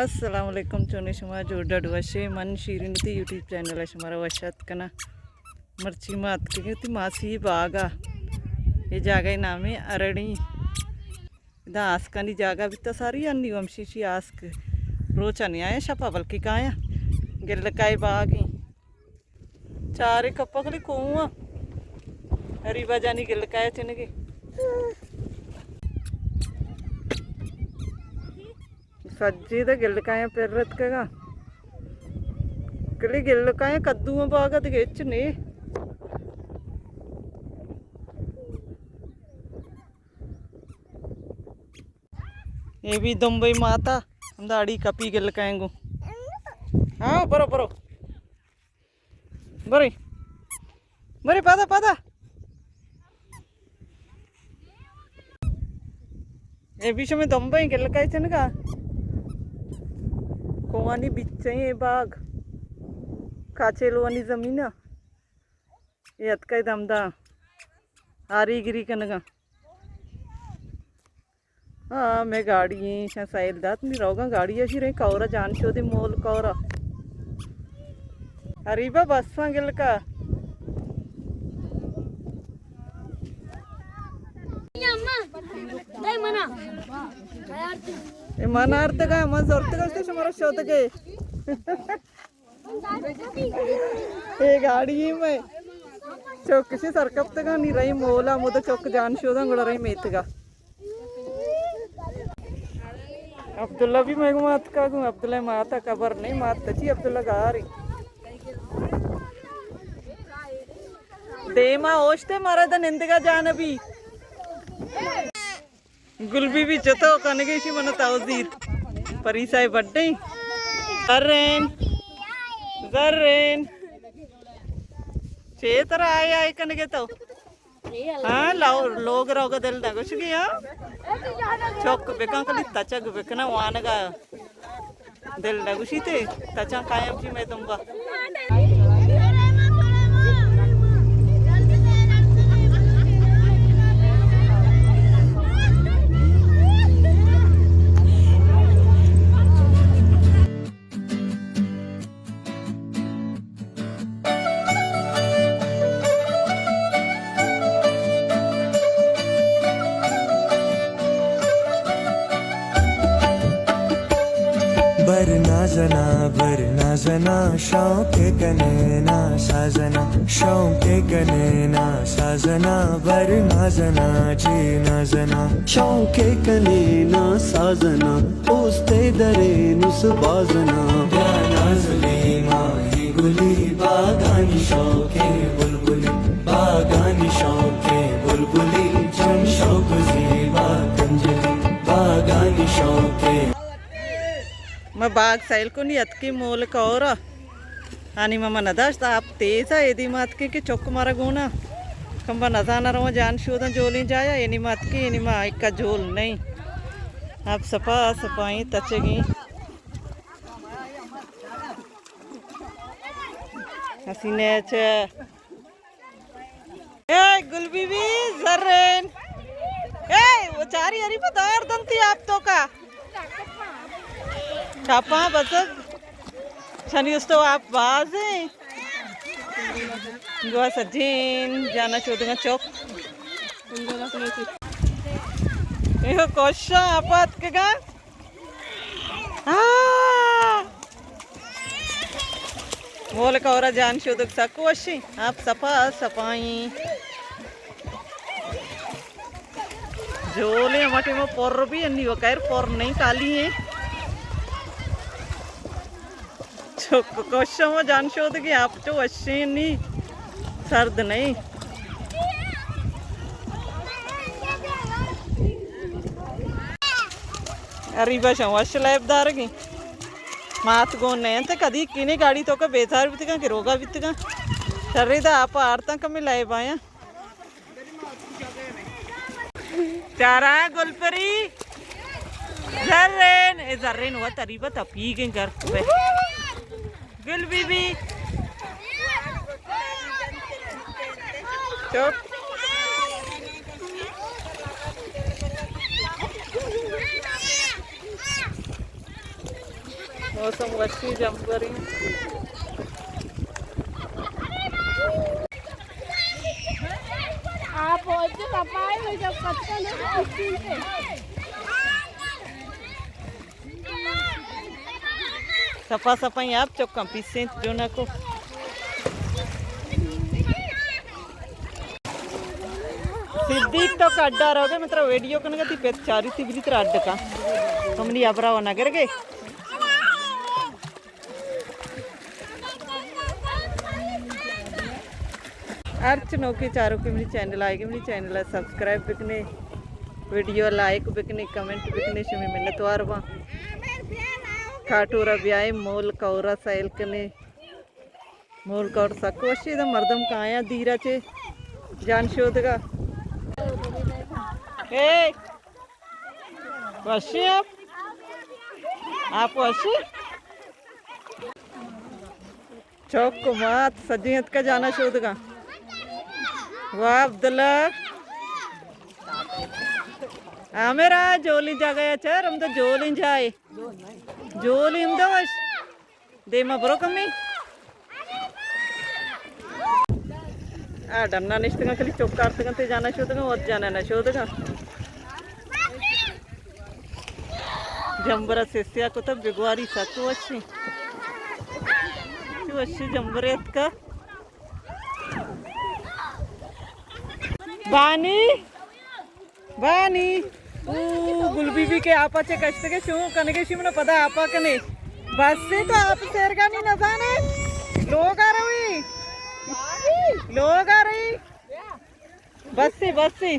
السلام علیکم، چونے شما؟ جوڑ ڈڈ وشے؟ من شیرین وتی یوٹیوب چینل ءَ شمارا وش اتک کناں۔ مرچی ما اتکگیں وتی ماسی باگ ءَ۔ اے جاگہ ءِ نام ارڑی۔ ادا آسکانی جاگہ بیتا ساری، انی ہمشی شی آسک۔ روچ ءَ نیایاں، شپ ءَ بلکہ کایاں۔ گلکائے باگ ایں۔ چارے کپا کلی کوواں۔ اریبا جانی گلکایا چنگے۔ سجی دا گلکایا پر رتکگا۔ کلی گلکایا کدو باگا دگہ ہچ نے۔ اے بھی دمبئی ماتا، ہمدا اڑی کپی گلکائیں گو۔ ہاں، برو، برو۔ برے۔ برے، پادا، پادا۔ اے بھی شمے دمبئی گلکائیں چنگا۔ کوانی بچیں اے باغ۔ کاچیلوانی زمینہ۔ اے اتکئے دمدا آری گری کنگا۔ ہاں، مئے گاڑی ایں، شاں سیل دات، نی روگاں گاڑی اشی رہے کورا جان شودی مول کورا۔ اریبا بساں گلکا۔ اے من آرتگا، من زورتگا، شمارا شودگے۔ اے گاڑی ایں مئے۔ چک اشی سرکپتگاں، نی رہی مولا، مد چک جان شوداں، گڑا رہی میتگا۔ عبداللہ بھی مئے گوں اتکا گوں، عبداللہ ماتا خبر نہیں، مات تچی عبداللہ گاری۔ دیما اوشتے مارا دا نندگا جان بی۔ گل بی بی چتو کنگے شی من توزیت۔ پریسائے بڈے۔ زرین۔ زرین۔ چے ترا آئے آئے کنگے تو؟ ہاں، لو-، لوگ روگا دل نہ گوش گیا۔ چک بکن کلی تچگ بکنا وانگا۔ دل نہ گوشیت، تچاں قائم جی مئے دمبا۔ بر نازنا، بر نازنا، شوق کنے نا سازنا، شوق کنے نا سازنا، بر نازنا، چی نازنا، شوق کنے نا سازنا، اوستے درے نس بازنا۔ بیا نازلی ماہی گلی، باغانی شوقیں بلبلی، باغانی شوقیں بلبلی، چون شوق زیبا کنجلی، باغانی شوقیں۔ ما باغ سیل کنی اتکی مول کورا۔ آنی ماما نداشت، آپ تیز ہے، ایدی مات کے کہ چک مارا گونا۔ کمبا نزانا رواں جان شوداں جولیں جایا، اینی مات کے، اینی ما ایکا جول نہیں۔ آپ سپا سپائیں تچگیں۔ حسینے چے۔ اے گل بی بی زرین۔ اے، وہ چاری ہری پہ دور دنتی آپ تو کا۔ کپاں بس۔ چنی اس تو آپ بازیں۔ گوا سجین جانا چودگا چوک۔ اے کوشاں آپ اتکگا۔ آہ! مول کورا جان شودگ سک وشی۔ آپ سپا سپائیں۔ جولے ہما ٹائم پر بھی انی و خیر پر نہیں، خالی ہیں۔ چک کوشاں و جان شودگی آپ چو وشیں نی سرد نہیں۔ اریبا شاں وش لیب دارگی۔ مات گون نہیں انت، کدی کینے گاڑی تو کا بیزار بیتگاں کہ روگا بیتگاں۔ شرے دا آپ آرتاں کمی لیب آیاں۔ چارا گلپری۔ زرین، اے زرین وت اریبا تپیگیں گرک پہ۔ گل بی بی۔ چپ۔ موسم وشی جمبریں۔ آپ پہنچے صفائی میں جب پتہ نہ، صفا صفائی آپ چکاں پیسیں جو نہ کو۔ صدیق تو کا اڈا رہو گے، مطلب ویڈیو کنگا تی پت چاری تی بلی تر اڈ کا۔ تم نی ابرا و نگر گے۔ ہرچ نوکیں چاروکیں منی چینل آئیگے، منی چینل ءَ سبسکرائب بکنے، ویڈیو ءَ لائک بکنے، کمنٹ بکنے، شمی منتوار باں۔ کاٹور ءَ بیائے، مول کور ءَ سیل کنے۔ مول کور سک وشی، ادا مردم کایاں دیرا چے جان شودگا۔ اے! وشی آپ؟ آپ وشی؟ چوک و مات سجیں اتکا جانا شودگا۔ واہ عبداللہ۔ عامر آ جولی جاگہ یا چر، ہم تو جولی جائے۔ جولی ہم تو وش۔ دیما برو کمی۔ آ ڈنا نشتگاں، کلی چوک کارتگاں، تے جانا شودگاں، وت جانا نہ شودگاں۔ جمبر ءَ سسیا کتگ، بگواری سک وشی۔ چو وشی جمبرے اتکا۔ بانی۔ بانی، او گل بی بی کہ آپا چہ کشتگے، شو کنگے، شی منا پدا آپا کنے۔ بس سے تو آپ سیرگانی نزانے۔ لوگ آ روی۔ لوگ آ رہی۔ بس سے، بس سے۔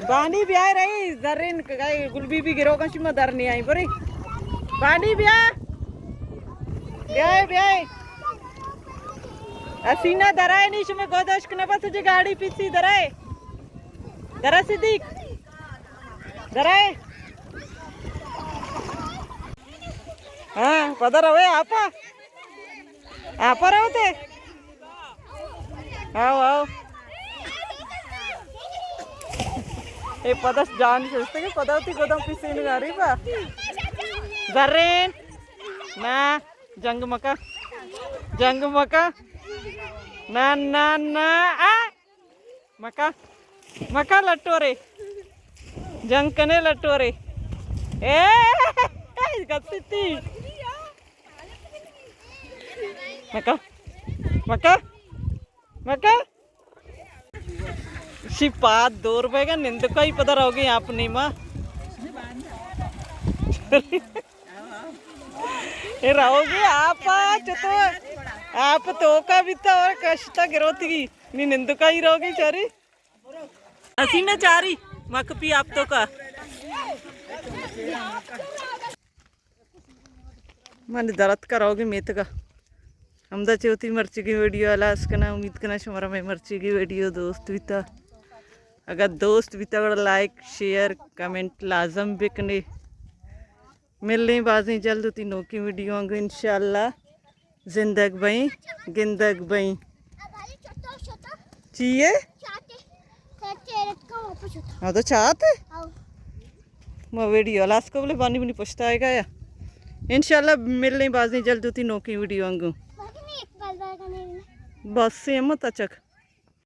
بانی بیائے رہی، زرین گل بی بی گروگا شما در نہیں آئی۔ بری۔ بانی بیا۔ بیائے، بیائے۔ حسینہ درائے نہیں، شما گودش کنے بس جی گاڑی پیسی درائے۔ درا صدیق۔ درائے۔ ہاں، پدا روے آپا۔ آپا روتے۔ آؤ، آؤ۔ اے پدا جان شستے کہ پدا تی گدم پیسین گاری با۔ زرین۔ نا، جنگ مکا۔ جنگ مکا۔ نا، نا، نا۔ آ! مکا، مکا لٹورے۔ جنگ کنے لٹورے۔ اے، گستی۔ مکا، مکا، مکا۔ شی پاد دور بیگا نندکائی پدا روگی آپ نیما۔ اے روگی آپ چتو، آپ توکا بیتا اور کشتا گروتگی۔ نی نندکائی روگی چاری۔ حسینہ چاری، مکپی آپ توکا۔ من درت کا روگی میتگا۔ ہمدا چہ وتی مرچیگیں ویڈیو ہلاس کناں۔ امید کناں شمارا مئے مرچیگیں ویڈیو دوست بیتا۔ اگر دوست بیتا گڑا لائک، شیئر، کمنٹ لازم بکنے۔ ملیں بازیں جلد وتی نوکیں ویڈیو آنگو انشاءاللہ۔ زندگ بئیں، گندگ بئیں۔ چی اے؟ ہاں تو چاتے؟ ما ویڈیو ہلاس کو بلے بانی منی پشت آئے گا یا۔ انشاءاللہ ملیں بازیں جلد وتی نوکیں ویڈیو آنگو۔ بس سے مت اچک۔